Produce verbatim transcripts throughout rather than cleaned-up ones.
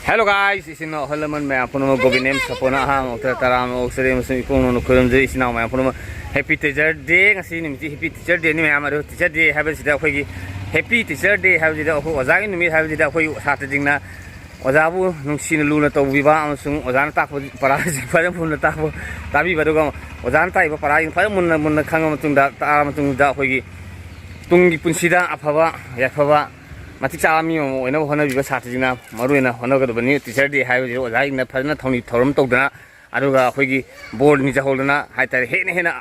Hello guys, ꯏꯆꯤꯟ ꯏꯅꯥꯎ ꯑꯍꯜ ꯂꯃꯟ ꯃꯌꯥꯝ ꯄꯨꯝꯅꯃꯛ, ꯒꯣꯕꯤꯟ ꯑꯦꯝ ꯁꯄꯣꯅ ꯑꯍꯥꯡꯕ ꯃꯛꯇ ꯇꯔꯥꯝꯅ ꯑꯣꯛꯆꯔꯤ ꯑꯃꯁꯨꯡ ꯏꯄꯨꯡ ꯅꯧꯅ ꯈꯨꯔꯨꯝꯖꯩ꯫ ꯏꯆꯤꯟ ꯏꯅꯥꯎ ꯃꯌꯥꯝ ꯄꯨꯝꯅꯃꯛ, happy teacher day꯫ ꯉꯁꯤ ꯅꯨꯃꯤꯠꯁꯤ happy teacher dayꯅꯤ ꯃꯌꯥꯝ꯫ ꯑꯗꯣ teacher day ꯍꯥꯏꯕꯁꯤꯗ ꯑꯩꯈꯣꯏꯒꯤ, happy teacher day ꯍꯥꯏꯕꯁꯤꯗ ꯑꯩꯈꯣꯏ ꯑꯣꯖꯥꯒꯤ ꯅꯨꯃꯤꯠ ꯍꯥꯏꯕꯁꯤꯗ ꯑꯩꯈꯣꯏ ꯁꯥꯇ꯭ꯔꯁꯤꯡꯅ ꯑꯣꯖꯥꯕꯨ ꯅꯨꯡꯁꯤꯅ ꯂꯨꯅ ꯇꯧꯕꯤꯕ ꯑꯃꯁꯨꯡ ꯑꯣꯖꯥꯅ ꯇꯥꯛꯄ ꯄꯔꯥꯁꯤꯡ ꯐꯖꯅ ꯃꯨꯟꯅ ꯇꯥꯛꯄ, ꯇꯥꯕꯤꯕ, ꯑꯗꯨꯒ ꯑꯣꯖꯥꯅ ꯇꯥꯛꯏꯕ ꯄꯔꯥꯁꯤꯡ ꯐꯖꯅ ꯃꯨꯟꯅ ꯃꯨꯟꯅ ꯈꯪꯉ ꯃꯇꯨꯡꯗ, ꯇꯥꯔ ꯃꯇꯨꯡꯗ ꯑꯩꯈꯣꯏꯒꯤ ꯇꯨꯡꯒꯤ ꯄꯨꯟꯁꯤꯗ ꯑꯐꯕ ꯌꯥꯏꯐꯕ ꯃꯇꯤꯛ ꯆꯥꯕ ꯃꯤ ꯑꯃ ꯑꯣꯏꯅꯕ ꯍꯣꯠꯅꯕꯤꯕ ꯁꯥꯇ꯭ꯔꯁꯤꯡꯅ ꯃꯔꯨꯑꯣꯏꯅ ꯍꯣꯠꯅꯒꯗꯕꯅꯤ꯫ Teacher day ꯍꯥꯏꯕꯁꯤ ꯑꯣꯖꯥꯁꯤꯡꯅ ꯐꯖꯅ ꯊꯧꯅꯤ ꯊꯧꯔꯝ ꯇꯧꯗꯅ, ꯑꯗꯨꯒ ꯑꯩꯈꯣꯏꯒꯤ ꯕꯣꯔ ꯅꯤꯖꯍꯧꯗꯅ ꯍꯥꯏꯇꯥꯔꯦ, ꯍꯦꯟꯅ ꯍꯦꯟꯅ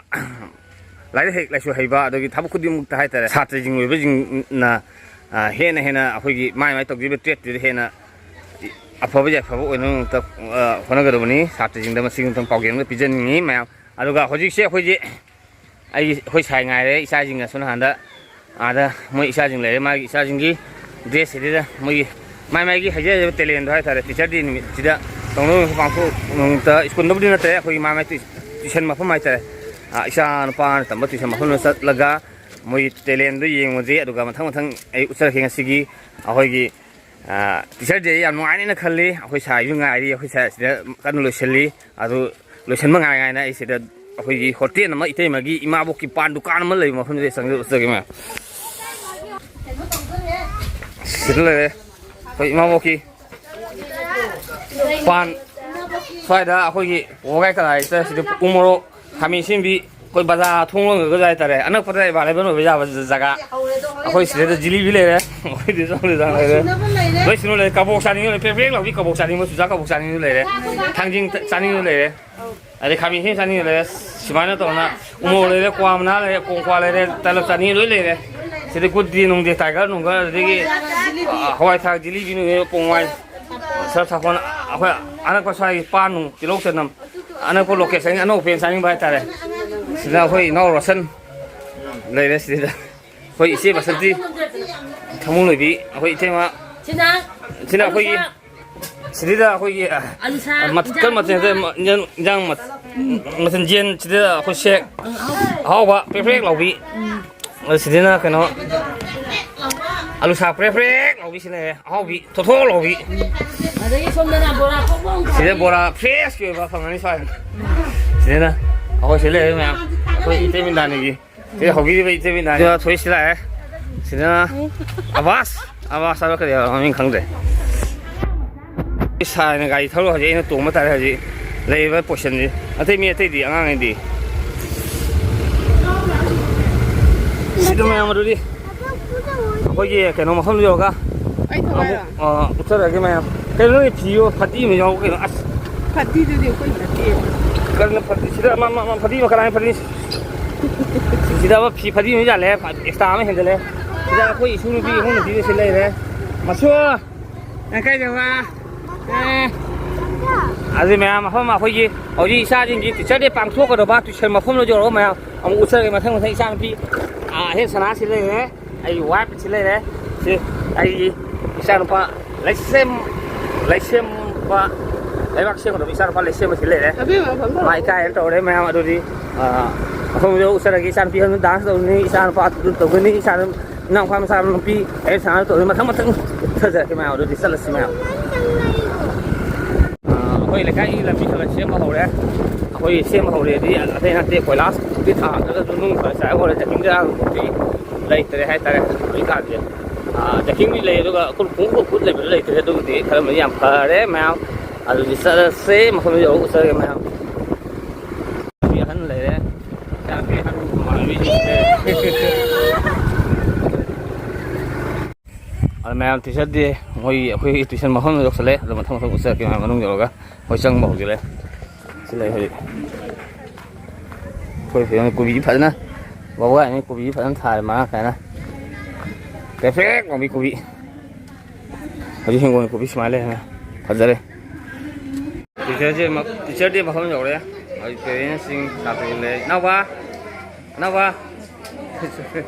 ꯂꯥꯏꯔꯤꯛ ꯍꯩ ꯂꯥꯏꯁꯨ ꯍꯩꯕ, ꯑꯗꯒꯤ ꯊꯕꯛ ꯈꯨꯗꯤꯡꯃꯛꯇ ꯍꯥꯏꯇꯥꯔꯦ, ꯁꯥꯇ꯭ꯔꯁꯤꯡ ꯑꯣꯏꯕꯁꯤꯡꯅ, ꯑ, ꯍꯦꯟꯅ ꯍꯦꯟꯅ ꯑꯩꯈꯣꯏꯒꯤ ꯃꯥꯏ ꯃꯥꯏ ꯇꯧꯖꯔꯤꯕ tradeꯇꯨꯗ ꯍꯦꯟꯅ ꯑꯐꯕ ꯌꯥꯏꯐꯕ ꯑꯣꯏꯅꯕꯒꯤꯗꯃꯛꯇ, ꯑ, ꯍꯣꯠꯅꯒꯗꯕꯅꯤ꯫ ꯁꯥꯇ꯭ꯔꯁꯤꯡꯗ ꯃꯁꯤꯒꯤ ꯑꯃꯨꯛꯇꯪ ꯄꯥꯎꯖꯦꯜ ꯑꯃ ꯄꯤꯖꯅꯤꯡꯉꯤ ꯃꯌꯥꯝ꯫ ꯑꯗꯨꯒ ꯍꯧꯖꯤꯛꯁꯦ ꯑꯩꯈꯣꯏꯁꯦ, ꯑꯩꯒꯤ, ꯑꯩꯈꯣꯏ ꯁꯥꯏ ꯉꯥꯏꯔꯦ, ꯏꯆꯥꯁꯤꯡꯅꯁꯨ ꯅꯍꯥꯟꯗ ꯑꯥꯗ ꯃꯣꯏ ꯏꯆꯥꯁꯤꯡ ꯂꯩꯔꯦ, ꯃꯥꯒꯤ ꯏꯆꯥꯁꯤꯡꯒꯤ dress ꯁꯤꯗ ꯃꯣꯏꯒꯤ ꯃꯥꯏ ꯃꯥꯏꯒꯤ ꯍꯩꯖ ꯍꯩꯖꯕ talentꯗꯣ ꯍꯥꯏꯇꯥꯔꯦ, teacher day ꯅꯨꯃꯤꯠꯁꯤꯗ ꯇꯧꯅꯕ ꯄꯥꯡꯊꯣꯛ ꯅꯨꯃꯤꯠꯇ ꯁ꯭ꯀꯨꯜꯗꯕꯨꯗꯤ ꯅꯠꯇ꯭ꯔꯦ, ꯑꯩꯈꯣꯏꯒꯤ ꯃꯥꯏ ꯃꯥꯏ tuition ꯃꯐꯝ ꯍꯥꯏꯇꯥꯔꯦ, ꯑ, ꯏꯆꯥ ꯅꯨꯄꯥꯅ ꯇꯝꯕ tuition ꯃꯐꯝꯗ ꯆꯠꯂꯒ ꯃꯣꯏꯒꯤ talentꯗꯣ ꯌꯦꯡꯉꯨꯁꯤ꯫ ꯑꯗꯨꯒ ꯃꯊꯪ ꯃꯊꯪ ꯑꯩ ꯎꯠꯆꯔꯛꯀꯦ꯫ ꯉꯁꯤꯒꯤ ꯑꯩꯈꯣꯏꯒꯤ ꯑ, teacher day ꯌꯥꯝ ꯅꯨꯡꯉꯥꯏꯅꯦꯅ ꯈꯜꯂꯤ꯫ ꯑꯩꯈꯣꯏ ꯁꯥꯏꯁꯨ ꯉꯥꯏꯔꯤ, ꯑꯩꯈꯣꯏ ꯁꯥꯏ ꯁꯤꯗ ꯀꯟꯅ ꯂꯣꯏꯁꯤꯜꯂꯤ꯫ ꯑꯗꯨ ꯂꯣꯏꯁꯤꯟꯕ ꯉꯥꯏ ꯉꯥꯏꯅ ꯑꯩ ꯁꯤꯗ ꯑꯩꯈꯣꯏꯒꯤ hotel ꯑꯃ, ꯏꯇꯩꯃꯒꯤ ꯏꯃꯥꯕꯣꯛꯀꯤ ꯄꯥꯟ ꯗꯨꯀꯥꯟ ꯑꯃ ꯂꯩꯕ ꯃꯐꯝꯁꯤꯗ ꯆꯪꯖ-, ꯆꯠꯆꯒꯦ ꯃꯌꯥꯝ꯫ ꯁꯤꯗ ꯂꯩꯔꯦ ꯑꯩꯈꯣꯏ ꯏꯃꯥꯕꯣꯛꯀꯤ ꯄꯥꯟ꯫ ꯁ꯭ꯋꯥꯏꯗ ꯑꯩꯈꯣꯏꯒꯤ ꯋꯥꯒꯥꯏ ꯀꯂꯥꯏꯁꯤꯗ ꯁꯤꯗ ꯎ ꯃꯣꯔꯣꯛ, ꯈꯥꯃꯦꯟ ꯑꯁꯤꯟꯕꯤ, ꯑꯩꯈꯣꯏ ꯕꯖꯥꯔ ꯊꯣꯡ ꯂꯣꯟꯈ꯭ꯔꯒꯁꯨ ꯍꯥꯏꯇꯥꯔꯦ, ꯑꯅꯛꯄꯗ available ꯑꯣꯏꯕ ꯌꯥꯕ ꯖꯒꯥ ꯑꯩꯈꯣꯏ ꯁꯤꯗꯩꯗ ꯖꯤꯂꯤꯕꯤ ꯂꯩꯔꯦ, ꯑꯩꯈꯣꯏꯗꯤ ꯆꯧ ꯂꯩꯔꯦ, ꯂꯣꯏ ꯁꯨꯅꯕ ꯂꯩꯔꯦ꯫ ꯄ꯭ꯔꯦꯛ ꯄ꯭ꯔꯦꯛ ꯂꯥꯎꯕꯤ ꯀꯕꯣꯛ ꯆꯥꯅꯤꯡꯉꯤ ꯂꯩꯔꯦ, ꯄ꯭ꯔꯦꯛ ꯄ꯭ꯔꯦꯛ ꯂꯥꯎꯕꯤ ꯀꯕꯣꯛ ꯆꯥꯅꯤꯡꯕ, ꯆꯨꯖꯥꯛ ꯀꯕꯣꯛ ꯆꯥꯅꯤꯡꯕ ꯂꯩꯔꯦ, ꯊꯥꯡꯖꯤꯡ ꯆꯥꯅꯤꯡꯕ ꯂꯩꯔꯦ, ꯑꯗꯩ ꯈꯥꯃꯦꯟ ꯑꯁꯤꯟꯕꯤ ꯆꯥꯅꯤꯡꯕ ꯂꯩꯔꯦ꯫ ꯁꯨꯃꯥꯏꯅ ꯇꯧꯅ ꯎꯃꯣꯔꯣꯛ ꯂꯩꯔꯦ, ꯀ꯭ꯋꯥ ꯃꯅꯥ ꯂꯩꯔꯦ, ꯀꯣꯡꯀ꯭ꯋꯥ ꯂꯩꯔꯦ, ꯇꯂꯞ ꯆꯥꯅꯤꯡꯉꯤ ꯂꯣꯏ ꯂꯩꯔꯦ꯫ ꯁꯤꯗꯤ ꯒꯨꯠ ꯗꯦ ꯅꯨꯡꯗꯦ, ꯇꯥꯏꯒꯔ ꯅꯨꯡꯒꯔ, ꯑꯗꯒꯤ, ꯑ, ꯍꯋꯥꯏ ꯊ꯭ꯔꯥꯛ, ꯖꯤꯂꯤꯕꯤ ꯅꯨꯡꯂꯤꯕꯤ, ꯄꯣꯡꯋꯥꯏ, ꯁꯔꯞ ꯁꯥꯄꯣꯟ, ꯑꯩꯈꯣꯏ ꯑꯅꯛꯄ ꯁ꯭ꯋꯥꯏꯒꯤ ꯄꯥꯟ ꯅꯨꯡ, ꯇꯤꯜꯍꯧ ꯆꯅꯝ, ꯑꯅꯛꯄ location ꯑꯅꯧꯕ ꯄꯦꯟ ꯆꯥꯅꯤꯡꯕ ꯍꯥꯏꯇꯥꯔꯦ꯫ ꯁꯤꯗ ꯑꯩꯈꯣꯏ ꯏꯅꯥꯎ ꯔꯣꯁꯟ ꯂꯩꯔꯦ ꯁꯤꯗ꯫ ꯑꯩꯈꯣꯏ ꯏꯆꯦ ꯕꯁꯟꯇꯤ, ꯊꯃꯨꯡ ꯂꯣꯏꯕꯤ, ꯑꯩꯈꯣꯏ ꯏꯇꯩꯃ꯫ ꯁꯤꯅ ꯁꯤꯅ ꯑꯩꯈꯣꯏꯒꯤ, ꯑꯂꯨꯁꯥ꯫ ꯁꯤꯗꯩꯗ ꯑꯩꯈꯣꯏꯒꯤ, ꯑ, ꯑꯂꯨꯁꯥ, ꯃꯈꯜ ꯏꯟꯖꯥꯡ ꯃꯊꯦꯜ, ꯑꯂꯨꯁꯥ꯫ ꯏꯟꯖꯥꯡ, ꯏꯟꯖꯥꯡ ꯃ-, ꯃꯊꯦꯜ ꯌꯦꯟ, ꯁꯤꯗ ꯑꯩꯈꯣꯏ ꯁꯦꯛ, ꯑꯪ, ꯑꯍꯥꯎꯕ꯫ ꯑꯍꯥꯎꯕ ꯄ꯭ꯔꯦꯛ ꯄ꯭ꯔꯦꯛ ꯂꯥꯎꯕꯤ꯫ ꯎꯝ꯫ ꯑꯗ ꯁꯤꯗꯅ ꯀꯩꯅꯣ, ꯑꯂꯨ ꯁꯥꯛ ꯄ꯭ꯔꯦꯛ ꯄ꯭ꯔꯦꯛ ꯂꯥꯎꯕꯤ ꯁꯤ ꯂꯩꯔꯦ, ꯑꯍꯥꯎꯕꯤ ꯊꯣꯠ ꯊꯣꯠ ꯂꯥꯎꯕꯤ꯫ ꯑꯗꯒꯤ ꯁꯣꯝꯗꯅ ꯕꯣꯔꯥ ꯐꯣꯡ ꯐꯣꯡ ꯁꯤꯗ ꯁꯥꯕꯤ꯫ ꯕꯣꯔꯥ ꯐ꯭ꯔꯦꯁꯀꯤ ꯑꯣꯏꯕ ꯐꯪꯒꯅꯤ ꯁ꯭ꯋꯥꯏꯗ꯫ ꯁꯤꯗꯅ ꯑꯩꯈꯣꯏ ꯁꯤ ꯂꯩꯔꯦ ꯃꯌꯥꯝ, ꯑꯩꯈꯣꯏ ꯏꯇꯩ ꯃꯤꯟꯗꯥꯅꯤꯒꯤ꯫ ꯁꯤꯗ ꯍꯧꯕꯤꯔꯤꯕ ꯏꯇꯩ ꯃꯤꯟꯗꯥꯅꯤ꯫ ꯁꯤꯗ ꯊꯣꯏ ꯁꯤ ꯂꯥꯛꯑꯦ꯫ ꯁꯤꯗꯅ ꯑꯕꯥꯁ, ꯑꯕꯥꯁ ꯍꯥꯏꯕ ꯀꯔꯤ ꯍꯥꯏꯕ ꯃꯃꯤꯡ ꯈꯪꯗ꯭ꯔꯦ꯫ ꯁꯥꯏꯅ ꯒꯥꯔꯤ ꯊꯧꯔ ꯍꯧꯖꯤꯛ ꯑꯩꯅ ꯇꯣꯡꯕ ꯇꯥꯔꯦ ꯍꯧꯖꯤꯛ ꯂꯩꯔꯤꯕ ꯄꯣꯔꯁꯟꯁꯤ꯫ ꯑꯇꯩ ꯃꯤ ꯑꯇꯩꯗꯤ ꯑꯉꯥꯡꯉꯩꯗꯤ꯫ ꯁꯤꯗ ꯃꯌꯥꯝ ꯑꯗꯨꯗꯤ ꯑꯩꯈꯣꯏꯒꯤ ꯀꯩꯅꯣ ꯃꯐꯝꯗꯨ ꯌꯧꯔꯒ ꯑꯩ ꯑꯃꯨꯛ, ꯊꯋꯥꯏꯔꯣ? ꯑ, ꯎꯠꯆꯔꯒꯦ ꯃꯌꯥꯝ꯫ ꯀꯩꯅꯣ ꯅꯣꯏ ꯐꯤ ꯐꯗꯤ ꯑꯃ ꯌꯥꯎꯕ ꯀꯩꯅꯣ? ꯑꯁ꯫ ꯐꯗꯤꯗꯨꯗꯤ ꯑꯩꯈꯣꯤ ꯅꯠꯇꯦ꯫ ꯀꯔꯝꯅ ꯐꯗꯤ? ꯁꯤꯗ ꯑꯃ, ꯑꯃ, ꯑꯃ ꯐꯗꯤ ꯑꯃ ꯀꯅꯥꯒꯤ ꯐꯗꯤ? ꯁꯤꯗ ꯑꯃ ꯐꯤ ꯐꯗꯤ ꯑꯃ ꯌꯥꯜꯂꯦ, ꯑꯦꯛꯁꯇ꯭ꯔꯥ ꯑꯃ ꯍꯦꯟꯖꯜꯂꯦ꯫ ꯁꯤꯗ ꯑꯩꯈꯣꯏ ꯏꯁꯨ ꯅꯨꯄꯤ, ꯏꯃꯨꯡ ꯅꯨꯄꯤꯗ ꯁꯤ ꯂꯩꯔꯦ꯫ ꯃꯁꯨ! ꯅꯪ ꯀꯥꯏꯗꯕ? ꯑꯦ꯫ ꯑꯗꯨ ꯃꯌꯥꯝ ꯃꯐꯝ ꯑꯩꯈꯣꯏꯒꯤ ꯍꯧꯖꯤꯛ ꯏꯆꯥꯁꯤꯡꯒꯤ ꯇꯤꯆꯔ ꯗꯦ ꯄꯥꯡꯊꯣꯛꯀꯗꯧꯕ ꯇꯨꯏꯁꯟ ꯃꯐꯝꯗ ꯌꯧꯔꯒ ꯃꯌꯥꯝ ꯑꯃꯨꯛ ꯎꯠꯆꯔꯒꯦ꯫ ꯃꯊꯪ ꯃꯊꯪ ꯏꯆꯥꯅꯨꯄꯤ, ꯑꯥ, ꯑꯍꯦꯛ ꯁꯅꯥꯁꯤ ꯂꯩꯔꯦ꯫ ꯑꯩ ꯋꯥꯏꯐ ꯁꯤ ꯂꯩꯔꯦ꯫ ꯁꯤ ꯑꯩꯒꯤ ꯏꯆꯥꯅꯨꯄꯥ ꯂꯩꯁꯦꯝ-, ꯂꯩꯁꯦꯝꯕ, ꯂꯩꯕꯥꯛ ꯁꯦꯝꯒꯗꯕ ꯏꯆꯥꯅꯨꯄꯥ ꯂꯩꯁꯦꯝꯕ ꯁꯤ ꯂꯩꯔꯦ꯫ ꯑꯕꯦꯝꯃ, ꯐꯝꯊꯔꯣ꯫ ꯃꯥ ꯏꯀꯥꯏꯅ ꯇꯧꯔꯦ ꯃꯌꯥꯝ꯫ ꯑꯗꯨꯗꯤ, ꯑꯥ, ꯃꯐꯝꯗꯨꯗ ꯎꯠꯆꯔꯒꯦ꯫ ꯏꯆꯥꯅꯨꯄꯤ ꯑꯃꯅ ꯗꯥꯟꯁ ꯇꯧꯒꯅꯤ, ꯏꯆꯥꯅꯨꯄꯥ ꯑꯗꯨ ꯇꯧꯒꯅꯤ, ꯏꯆꯥꯅꯨꯄꯥ ꯏꯅꯥꯎꯄꯥ ꯃꯆꯥ ꯅꯨꯄꯤ ꯑꯩ ꯁꯥꯟꯅ ꯇꯧꯔꯤ꯫ ꯃꯊꯪ ꯃꯊꯪ ꯆꯠꯆꯔꯛꯀꯦ ꯃꯌꯥꯝ꯫ ꯑꯗꯨꯗꯤ ꯆꯠꯂꯁꯤ ꯃꯌꯥꯝ꯫ ꯑ, ꯑꯩꯈꯣꯏ ꯂꯩꯀꯥꯏꯒꯤ ꯂꯝꯕꯤ ꯈꯔ ꯁꯦꯝꯕ ꯍꯧꯔꯦ꯫ ꯑꯩꯈꯣꯏ ꯁꯦꯝꯕ ꯍꯧꯔꯦꯗꯤ ꯑꯇꯩ ꯅꯠꯇꯦ, ꯀꯣꯏꯂꯥꯁꯇꯤ ꯊꯥꯗ꯭ꯔꯒꯁꯨ ꯅꯨꯡ ꯈꯔ ꯆꯥꯏꯕ ꯍꯧꯔꯦ꯫ ꯖꯣꯒꯤꯡ ꯖꯒꯥꯃꯛꯇꯤ ꯂꯩꯇ꯭ꯔꯦ ꯍꯥꯏꯇꯥꯔꯦ ꯍꯧꯖꯤꯛꯀꯥꯟꯁꯦ꯫ ꯑ, ꯖꯣꯒꯤꯡꯗꯤ ꯂꯩ, ꯑꯗꯨꯒ ꯈꯣꯡꯎꯞ ꯈꯨꯠ ꯂꯩꯕꯗꯣ ꯂꯩꯇ꯭ꯔꯦ꯫ ꯑꯗꯨꯕꯨꯗꯤ ꯈꯔ ꯃꯈꯩ ꯌꯥꯝ ꯐꯔꯦ ꯃꯌꯥꯝ꯫ ꯑꯗꯨꯗꯤ ꯆꯠꯂꯁꯦ, ꯃꯐꯝꯗꯨ ꯌꯧꯔꯒ ꯎꯠꯆꯔꯒꯦ ꯃꯌꯥꯝ꯫ ꯃꯤ ꯑꯍꯟ ꯂꯩꯔꯦ꯫ ꯏꯆꯥꯅꯨꯄꯤ ꯑꯍꯟ ꯃꯃꯥꯟꯅꯕꯤꯁꯤꯡꯁꯦ꯫ ꯑꯗꯣ ꯃꯌꯥꯝ ꯇꯨꯏꯁꯟꯗꯤ ꯃꯣꯏ ꯑꯩꯈꯣꯏꯒꯤ ꯇꯨꯏꯁꯟ ꯃꯐꯝꯗ ꯌꯧꯁꯜꯂꯦ꯫ ꯑꯗꯣ ꯃꯊꯪ ꯃꯊꯪ ꯎꯠꯆꯔꯛꯀꯦ ꯃꯌꯥꯝ ꯃꯅꯨꯡ ꯌꯧꯔꯒ꯫ ꯃꯣꯏ ꯆꯪꯕ ꯍꯧꯖꯤꯜꯂꯦ꯫ ꯁꯤ ꯂꯩ ꯍꯧꯖꯤꯛ꯫ ꯑꯩꯈꯣꯏ ꯐꯤꯕꯝ ꯀꯣꯕꯤꯁꯤ ꯐꯖꯅ ꯕꯕꯥ ꯍꯣꯏ ꯀꯣꯕꯤꯁꯤ ꯐꯖꯅ ꯊꯥꯔꯦ ꯃꯔꯥꯡ ꯀꯥꯏꯅ꯫ ꯄꯦꯐꯦꯛ ꯂꯥꯎꯕꯤ ꯀꯣꯕꯤ꯫ ꯍꯧꯖꯤꯛ ꯍꯤꯡꯒꯣꯜ ꯀꯣꯕꯤ ꯁꯨꯃꯥꯏꯅ ꯂꯩꯔꯦ꯫ ꯐꯖꯔꯦ꯫ ꯇꯤꯆꯔꯁꯦ ꯃ-, ꯇꯤꯆꯔ ꯗꯦ ꯃꯐꯝ ꯌꯧꯔꯦ꯫ ꯍꯧꯖꯤꯛ ꯄꯦꯔꯦꯟꯁꯁꯤꯡ ꯂꯥꯛꯇꯅ ꯂꯩ꯫ ꯏꯅꯥꯎꯕ! ꯏꯅꯥꯎꯕ!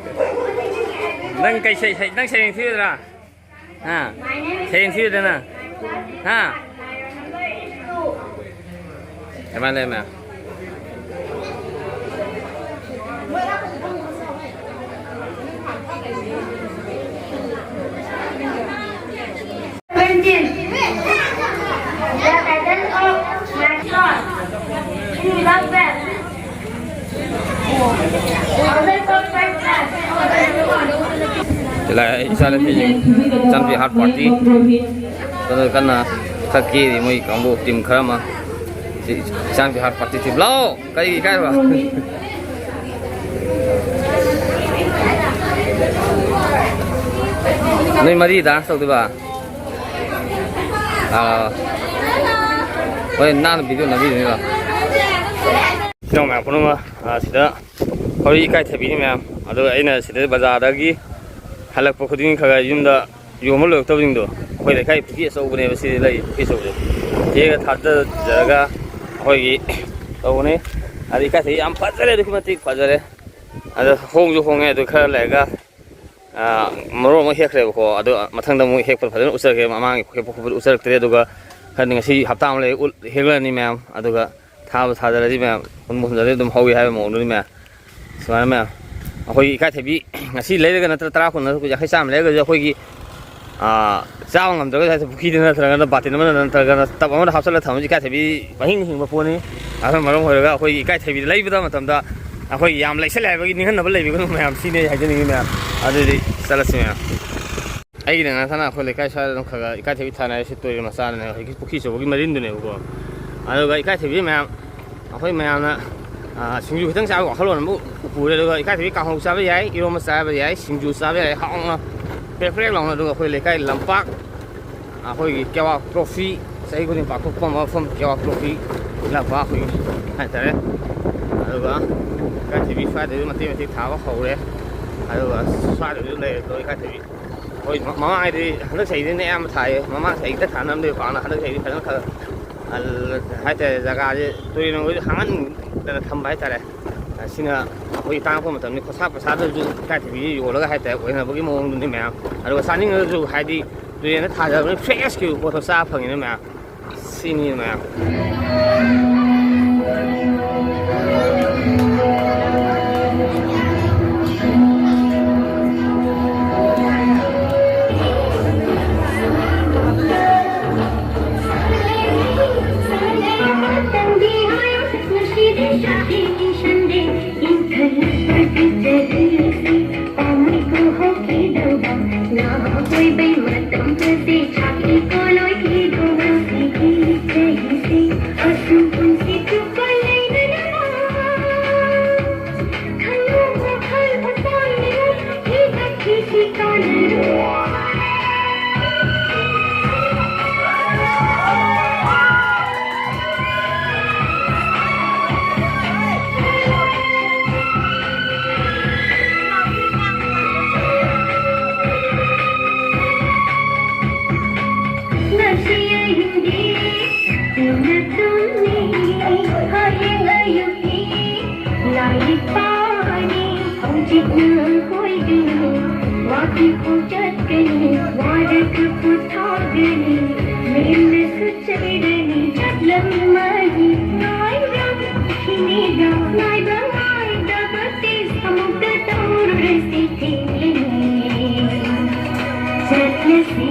ꯅꯪ ꯀꯩ ꯁꯩ-, ꯁꯩ-, ꯅꯪ ꯁꯩꯔꯦꯡ ꯊꯤꯔꯣꯏꯗ꯭ꯔꯥ? ꯍꯥ? ꯁꯩꯔꯦꯡ ꯊꯤꯔꯣꯏꯗ꯭ꯔꯥ ꯅꯪ? ꯍꯥ? ꯑꯗꯨꯃꯥꯏꯅ ꯂꯩ ꯃꯌꯥꯝ꯫ The title of mascot. Who love them? Always of first class. ꯁꯤꯂꯥꯏ ꯏꯆꯥꯅꯨꯄꯤꯁꯤꯡ, ꯏꯆꯥꯅꯨꯄꯤ ꯍꯥꯔꯠ ꯄꯥꯔꯇꯤ꯫ ꯑꯗꯨꯅ ꯀꯟꯅ ꯈꯔ ꯀꯦꯔꯤ ꯃꯣꯏ ꯀꯥꯡꯕꯨ ꯇꯤꯝ ꯈꯔ ꯑꯃ꯫ ꯁꯤ ꯏꯆꯥꯅꯨꯄꯤ ꯍꯥꯔꯠ ꯄꯥꯔꯇꯤ ꯇꯤꯝ꯫ ꯂꯥꯛꯑꯣ! ꯀꯔꯤ ꯏꯀꯥꯏꯕ? ꯅꯣꯏ ꯃꯔꯤ ꯗꯥꯟꯁ ꯇꯧꯗꯣꯏꯕ? ꯑꯥ, ꯍꯣꯏ, ꯅꯥꯟꯅ ꯚꯤꯗꯤꯑꯣ ꯅꯝꯕꯤꯗꯣꯏꯅꯤꯀꯣ꯫ ꯏꯅꯥꯎ ꯃꯌꯥꯝ ꯄꯨꯝꯅꯃꯛ, ꯑꯥ, ꯁꯤꯗ ꯍꯧꯖꯤꯛ ꯏꯀꯥꯏꯊꯕꯤꯅꯤ ꯃꯌꯥꯝ꯫ ꯑꯗꯣ ꯑꯩꯅ ꯁꯤꯗ ꯕꯖꯥꯔꯗꯒꯤ ꯍꯜꯂꯛꯄ ꯈꯨꯗꯤꯡꯒꯤ ꯈꯔ ꯈꯔ ꯌꯨꯝꯗ ꯌꯣꯟꯕ ꯂꯣꯏꯔꯛꯇꯕꯁꯤꯡꯗꯣ, ꯑꯩꯈꯣꯏ ꯂꯩꯀꯥꯏ ꯄꯨꯈ꯭ꯔꯤ ꯑꯆꯧꯕꯅꯦꯕ ꯁꯤꯗꯤ ꯂꯩ, ꯄꯨꯈ꯭ꯔꯤ ꯑꯆꯧꯕꯁꯦ꯫ ꯍꯦꯛꯑꯒ ꯊꯥꯗꯖꯔꯒ ꯑꯩꯈꯣꯏꯒꯤ ꯇꯧꯕꯅꯦ꯫ ꯑꯗ ꯏꯀꯥꯏꯊꯕꯤ ꯌꯥꯝ ꯐꯖꯔꯦ, ꯑꯗꯨꯛꯀꯤ ꯃꯇꯤꯛ ꯐꯖꯔꯦ꯫ ꯑꯗꯣ ꯍꯣꯡꯁꯨ ꯍꯣꯡꯉꯦ꯫ ꯑꯗꯨ ꯈꯔ ꯂꯩꯔꯒ, ꯑꯥ, ꯃꯔꯨ ꯑꯃ ꯍꯦꯛꯈ꯭ꯔꯦꯕꯀꯣ꯫ ꯑꯗꯣ ꯃꯊꯪꯗ ꯑꯃꯨꯛ ꯍꯦꯛꯄꯗ ꯐꯖꯅ ꯎꯠꯆꯔꯛꯀꯦ꯫ ꯃꯃꯥꯡꯒꯤ ꯍꯦꯛꯄ ꯈꯣꯠꯄꯗ ꯎꯠꯆꯔꯛꯇ꯭ꯔꯦ꯫ ꯑꯗꯨꯒ ꯈꯔꯗꯤ ꯉꯁꯤ ꯍꯞꯇꯥ ꯑꯃ ꯂꯩ ꯎꯠ-, ꯍꯦꯛꯂꯛꯑꯅꯤ ꯃꯌꯥꯝ꯫ ꯑꯗꯨꯒ ꯊꯥꯕꯨ ꯊꯥꯖꯔꯗꯤ ꯃꯌꯥꯝ, ꯍꯨꯟꯕꯨ ꯍꯨꯟꯖꯔꯗꯤ ꯑꯗꯨꯝ ꯍꯧꯋꯤ ꯍꯥꯏꯕ ꯃꯑꯣꯡꯗꯨꯅꯤ ꯃꯌꯥꯝ꯫ ꯁꯨꯃꯥꯏꯅ ꯃꯌꯥꯝ, ꯑꯩꯈꯣꯏꯒꯤ ꯏꯀꯥꯏꯊꯕꯤ ꯉꯁꯤ ꯂꯩꯔꯒ ꯅꯠꯇ꯭ꯔ ꯇꯔꯥ, ꯀꯨꯟ, ꯌꯥꯡꯈꯩ, ꯆꯥꯝꯃ ꯂꯩꯔꯒꯁꯨ ꯑꯩꯈꯣꯏꯒꯤ, ꯑꯥ, ꯆꯥꯕ ꯉꯝꯗ꯭ꯔꯒꯁꯨ ꯍꯥꯏꯗꯤ ꯄꯨꯈ꯭ꯔꯤꯗ ꯅꯠꯇ꯭ꯔꯒꯅ ꯕꯥꯇꯤꯟ ꯑꯃꯗ ꯅꯠꯇ꯭ꯔꯒꯅ ꯇꯕ ꯑꯃꯗ ꯍꯥꯞꯆꯜꯂꯒ ꯊꯝꯃꯁꯨ ꯏꯀꯥꯏꯊꯕꯤ ꯄꯪꯍꯤꯡ ꯍꯤꯡꯕ ꯄꯣꯠꯅꯤ꯫ ꯑꯗꯨꯅ ꯃꯔꯝ ꯑꯣꯏꯔꯒ ꯑꯩꯈꯣꯏꯒꯤ ꯏꯀꯥꯏꯊꯕꯤꯗ ꯂꯩꯕꯗ ꯃꯇꯝꯗ ꯑꯩꯈꯣꯏ ꯌꯥꯝ ꯂꯩꯁꯜꯂꯦ ꯍꯥꯏꯕꯒꯤ ꯅꯤꯡꯍꯟꯅꯕ ꯂꯩꯕꯤꯒꯅꯨ ꯃꯌꯥꯝ, ꯁꯤꯅꯤ ꯑꯩ ꯍꯥꯏꯖꯅꯤꯡꯉꯤ ꯃꯌꯥꯝ꯫ ꯑꯗꯨꯗꯤ ꯆꯠꯂꯁꯤ ꯃꯌꯥꯝ꯫ ꯑꯩꯒꯤꯅ ꯉꯁꯥꯅ ꯑꯩꯈꯣꯏ ꯂꯩꯀꯥꯏ ꯁ꯭ꯋꯥꯏꯗ ꯑꯗꯨꯝ ꯈꯔ ꯈꯔ ꯏꯀꯥꯏꯊꯕꯤ ꯊꯥꯅꯔꯤꯁꯦ ꯇꯨꯔꯦꯜ ꯃꯆꯥꯗꯅꯦ, ꯍꯧꯖꯤꯛꯀꯤ ꯄꯨꯈ꯭ꯔꯤ ꯑꯆꯧꯕꯒꯤ ꯃꯔꯤꯟꯗꯨꯅꯦꯕꯀꯣ꯫ ꯑꯗꯨꯒ ꯏꯀꯥꯏꯊꯕꯤ ꯃꯌꯥꯝ, ꯑꯩꯈꯣꯏ ꯃꯌꯥꯝꯅ, ꯑꯥ, ꯁꯤꯡꯖꯨ ꯈꯤꯇꯪ ꯆꯥꯕꯒꯤ ꯋꯥꯈꯜꯂꯣꯟ ꯑꯃ ꯄꯨꯔꯦ꯫ ꯑꯗꯨꯒ ꯏꯀꯥꯏꯊꯕꯤ ꯀꯥꯡꯍꯧ ꯆꯥꯕ ꯌꯥꯏ, ꯏꯔꯣꯝꯕ ꯆꯥꯕ ꯌꯥꯏ, ꯁꯤꯡꯖꯨ ꯆꯥꯕ ꯌꯥꯏ, ꯍꯥꯎꯅ ꯄ꯭ꯔꯦꯛ ꯄ꯭ꯔꯦꯛ ꯂꯥꯎꯅ꯫ ꯑꯗꯨꯒ ꯑꯩꯈꯣꯏ ꯂꯩꯀꯥꯏ ꯂꯝꯄꯥꯛ, ꯑꯩꯈꯣꯏꯒꯤ ꯀꯦꯋꯥ ꯇ꯭ꯔꯣꯐꯤ, ꯆꯍꯤ ꯈꯨꯗꯤꯡ ꯄꯥꯡꯊꯣꯛꯄ ꯃꯐꯝ ꯀꯦꯋꯥ ꯇ꯭ꯔꯣꯐꯤ ꯂꯝꯄꯥꯛ ꯑꯩꯈꯣꯏꯒꯤ ꯍꯥꯏꯇꯥꯔꯦ꯫ ꯑꯗꯨꯒ ꯏꯀꯥꯏꯊꯕꯤ ꯁ꯭ꯋꯥꯏꯗꯁꯨ ꯃꯇꯦꯛ ꯃꯇꯦꯛ ꯊꯥꯕ ꯍꯧꯔꯦ꯫ ꯑꯗꯨꯒ ꯁ꯭ꯋꯥꯏꯗꯁꯨ ꯂꯩꯔꯦ ꯑꯗꯣ ꯏꯀꯥꯏꯊꯕꯤ꯫ ꯍꯣꯏ, ꯃ-, ꯃꯃꯥꯡꯉꯩꯗꯤ, ꯍꯟꯗꯛ ꯆꯍꯤꯗꯤꯅꯦ ꯑꯌꯥꯝꯕ ꯊꯥꯏꯌꯦ꯫ ꯃꯃꯥꯡ ꯆꯍꯤꯗ ꯊꯥꯅꯔꯝꯗꯦ ꯄꯥꯛꯅ, ꯍꯟꯗꯛ ꯆꯍꯤꯗꯤ ꯐꯖꯅ ꯈꯔ, ꯑꯜ-, ꯍꯥꯏꯇꯥꯔꯦ, ꯖꯒꯥꯁꯦ ꯇꯨꯔꯦꯜ ꯃꯈꯣꯏꯗ ꯍꯥꯡꯍꯟꯗꯅ ꯊꯝꯕ ꯍꯥꯏꯇꯥꯔꯦ꯫ ꯑꯁꯤꯅ ꯑꯩꯈꯣꯏꯒꯤ ꯇꯥꯡꯉꯛꯄ ꯃꯇꯝꯗ ꯈꯣꯔꯁꯥ ꯄ꯭ꯔꯁꯥꯗꯁꯨ ꯏꯀꯥꯏꯊꯕꯤꯁꯦ ꯌꯣꯜꯂꯒ ꯍꯥꯏꯇꯥꯔꯦ ꯑꯣꯏꯅꯕꯒꯤ ꯃꯑꯣꯡꯗꯨꯅꯤ ꯃꯌꯥꯝ꯫ ꯑꯗꯨꯒ ꯆꯥꯅꯤꯡꯉꯒꯁꯨ ꯍꯥꯏꯗꯤ ꯇꯨꯔꯦꯜꯗ ꯊꯥꯖꯕꯅꯤ, ꯐ꯭ꯔꯦꯁꯀꯤ ꯄꯣꯠꯇꯣ ꯆꯥ ꯐꯪꯉꯤꯅ ꯃꯌꯥꯝ꯫ ꯁꯤꯅꯤ ꯃꯌꯥꯝ꯫ ꯉꯁꯤ ꯑꯍꯤꯡꯗꯤ ꯏꯪꯅ ꯇꯨꯝꯅꯤ, ꯍꯌꯦꯡ ꯑꯌꯨꯛꯇꯤ ꯂꯥꯏꯔꯤꯛ ꯄꯥꯅꯤ꯫ ꯍꯧꯖꯤꯛꯅ ꯀꯣꯏꯒꯅꯤ, ꯋꯥꯀꯤꯡ ꯆꯠꯀꯅꯤ, ꯋꯥꯔꯒ ꯄꯣꯊꯥꯒꯅꯤ, ꯃꯦꯝꯅꯁꯨ ꯆꯩꯔꯅꯤ꯫ ꯆꯠꯂꯝꯃꯅꯤ ꯉꯥꯏꯔꯝꯈꯤꯅꯤꯗ, ꯉꯥꯏꯕ ꯉꯥꯏꯗꯕ ꯇꯦꯁ ꯑꯃꯨꯛꯇ ꯇꯧꯔꯁꯤ ꯊꯦꯡꯂꯅꯤ꯫ ꯆꯠꯂꯁꯤ꯫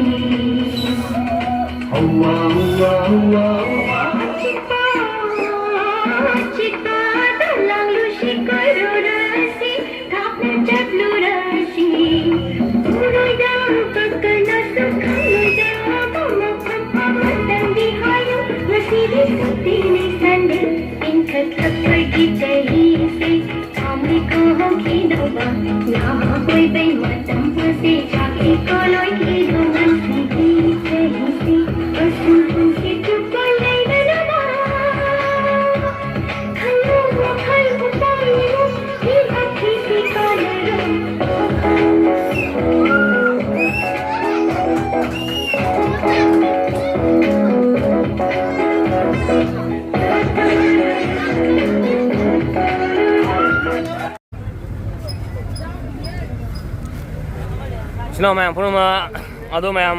ꯍꯧꯋꯥ, ꯍꯧꯋꯥ, ꯍꯧꯋꯥ, ꯍꯧꯋꯥ꯫ ꯑꯆꯤꯛꯄ, ꯑꯆꯤꯛꯄꯗ ꯂꯥꯡꯂꯨꯁꯤ ꯀꯣꯏꯔꯨꯔꯁꯤ, ꯊꯥꯞꯅ ꯆꯠꯂꯨꯔꯁꯤ꯫ ꯎꯔꯣꯏꯗꯕ ꯀꯅꯥꯁꯨ ꯈꯪꯂꯣꯏꯗꯕ ꯃꯐꯝ ꯑꯃꯗꯪꯗꯤ ꯍꯥꯏꯌꯨ꯫ ꯉꯁꯤꯗꯤ ꯁꯨꯇꯤꯅꯤ Sunday, ꯏꯪꯈꯠꯂꯛꯄꯒꯤ ꯆꯍꯤꯁꯦ꯫ ꯆꯥꯝꯃꯔꯤꯀꯣ ꯍꯧꯈꯤꯗꯧꯕ, ꯅꯍꯥ ꯑꯣꯏꯕꯩ ꯃꯇꯝ ꯑꯁꯤ ꯆꯥꯛꯂꯤꯀꯣ ꯂꯣꯏꯈꯤꯗꯧꯕ꯫ ꯁꯤꯒꯤ ꯆꯍꯤꯁꯤ ꯑꯁꯨꯝ ꯄꯨꯟꯁꯤ ꯆꯨꯞꯄ ꯂꯩꯅꯅꯕ ꯈꯜꯂꯨ, ꯋꯥꯈꯜ ꯄꯨꯛꯆꯥꯎ ꯌꯦꯡꯉꯨ, ꯃꯤ ꯑꯁꯤꯁꯤ ꯀꯥꯟꯅꯔꯣꯏ꯫ ꯏꯆꯤꯟ ꯏꯅꯥꯎ ꯃꯌꯥꯝ ꯄꯨꯝꯅꯃꯛ, ꯑꯗꯣ ꯃꯌꯥꯝ,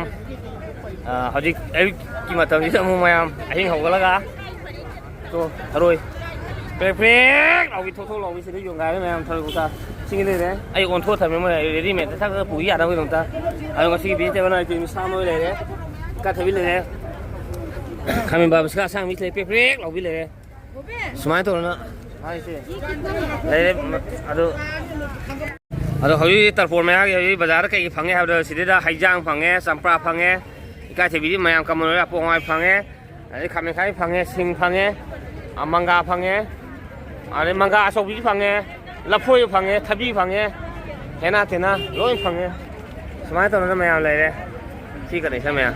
ꯑ, ꯍꯧꯖꯤꯛ ꯑꯌꯨꯛꯀꯤ ꯃꯇꯝꯁꯤꯗ ꯑꯃꯨꯛ ꯃꯌꯥꯝ ꯑꯍꯤꯡ ꯍꯧꯒꯠꯂꯒ, ꯇꯣ, ꯊꯔꯣꯏ ꯄ꯭ꯔꯦꯛ ꯄ꯭ꯔꯦꯛ ꯂꯥꯎꯕꯤ, ꯊꯣꯛ ꯊꯣꯛ ꯂꯥꯎꯕꯤ ꯁꯤꯗ ꯌꯣꯟꯒꯥꯏꯔꯦ ꯃꯌꯥꯝ꯫ ꯊꯔꯣꯏ ꯀꯧꯇꯥ ꯁꯤꯡꯒꯤ ꯂꯩꯔꯦ꯫ ꯑꯩ ꯑꯣꯟꯊꯣꯛꯑ ꯊꯝꯃꯦ ꯃꯣꯏ readymade ꯊꯛ ꯊꯛ ꯄꯨꯈꯤ ꯌꯥꯅꯕꯒꯤꯗꯝꯇ꯫ ꯑꯗꯣ ꯉꯁꯤꯒꯤ vegetable item ꯁꯥ ꯃꯔꯣꯏ ꯂꯩꯔꯦ, ꯏꯀꯥꯏꯊꯕꯤ ꯂꯩꯔꯦ, ꯈꯥꯃꯦꯟ ꯕꯥꯕꯁꯤꯀꯥ ꯑꯁꯥꯡꯕꯤ ꯂꯩ, ꯄ꯭ꯔꯦꯛ ꯄ꯭ꯔꯦꯛ ꯂꯥꯎꯕꯤ ꯂꯩꯔꯦ꯫ ꯁꯨꯃꯥꯏꯅ ꯇꯧꯗꯅ ꯂꯩꯔꯦ꯫ ꯑꯗꯨ, ꯑꯗꯣ ꯍꯧꯖꯤꯛ ꯇꯔꯄꯣꯟ ꯃꯌꯥꯒꯤ ꯍꯧꯖꯤꯛ ꯕꯖꯥꯔꯗ ꯀꯩ ꯐꯪꯉꯦ ꯍꯥꯏꯕꯗ, ꯁꯤꯗꯩꯗ ꯍꯩꯖꯥꯡ ꯐꯪꯉꯦ, ꯆꯝꯄ꯭ꯔꯥ ꯐꯪꯉꯦ, ꯏꯀꯥꯏꯊꯕꯤꯗꯤ ꯃꯌꯥꯝ common ꯑꯣꯏꯔꯦ, ꯄꯣꯡ ꯍꯋꯥꯏ ꯐꯪꯉꯦ, ꯑꯗꯩ ꯈꯥꯃꯦꯟ ꯈꯥꯕꯤ ꯐꯪꯉꯦ, ꯁꯤꯡ ꯐꯪꯉꯦ, ꯑ, ꯃꯪꯒꯥ ꯐꯪꯉꯦ, ꯑꯗꯩ ꯃꯪꯒꯥ ꯑꯆꯧꯕꯤꯁꯨ ꯐꯪꯉꯦ, ꯂꯐꯣꯏꯁꯨ ꯐꯪꯉꯦ, ꯊꯕꯤ ꯐꯪꯉꯦ, ꯍꯦꯅꯥ ꯇꯦꯅꯥ ꯂꯣꯏ ꯐꯪꯉꯦ꯫ ꯁꯨꯃꯥꯏꯅ ꯇꯧꯗꯅ ꯃꯌꯥꯝ ꯂꯩꯔꯦ꯫ ꯁꯤ condition ꯃꯌꯥꯝ꯫